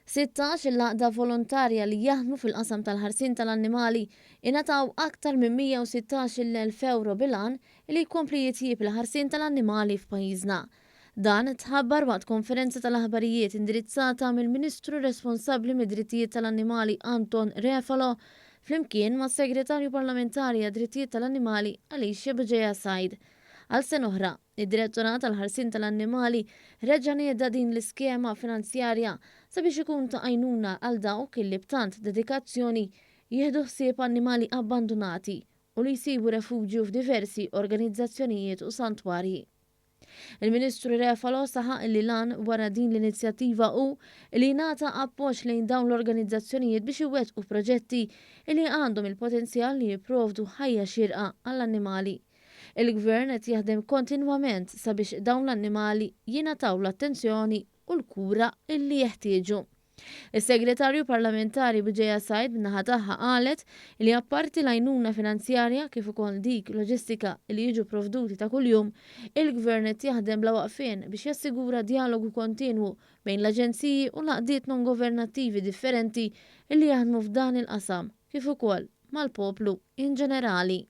16 il-għaqda volontarja li jaħdmu fil-qasam tal-ħarsien tal-annimali ingħataw aktar minn 116,000 ewro bil-għan li jkompli jitjieb il-ħarsien tal-annimali f'pajjiżna. Dan tħabbar waqt konferenza tal-aħbarijiet indirizzata mill-Ministru responsabbli mid-drittijiet tal-annimali Anton Refalo flimkien mas-Segretarju Parlamentari għad-Drittijiet tal-Annimali Alicia Bugeja Said. Għal sena oħra, id-Direttorat għall-Ħarsien tal-Annimali reġa' nieda din l-iskema finanzjarja sabiex ikun ta' għajnuna għal dawk li b'tant dedikazzjoni jieħdu ħsieb annimali abbandunati u li jsibu refuġju f'diversi organizzazzjonijiet u santwarji. Il-Ministru Refalo saħaq li l-għan wara din l-inizjattiva hu li jingħata appoġġ lejn dawn l-organizzazzjonijiet biex iwettqu proġetti li għandhom il-potenzjal li jipprovdu ħajja xierqa għall-annimali. Il-Gvern qed jaħdem kontinwament sabiex dawn l-annimali jingħataw l-attenzjoni u l-kura li jeħtieġu. Is-Segretarju Parlamentari Bugeja Said min-naħa tagħha qalet li apparti l-għajnuna finanzjarja kif ukoll dik loġistika li jiġu provduti ta' kuljum, il-Gvern qed jaħdem bla waqfien biex jassigura djalogu kontinwu bejn l-aġenziji u l-għaqdiet non-governattivi differenti li jaħdmu f'dan il-qasam kif ukoll mal-poplu in ġenerali.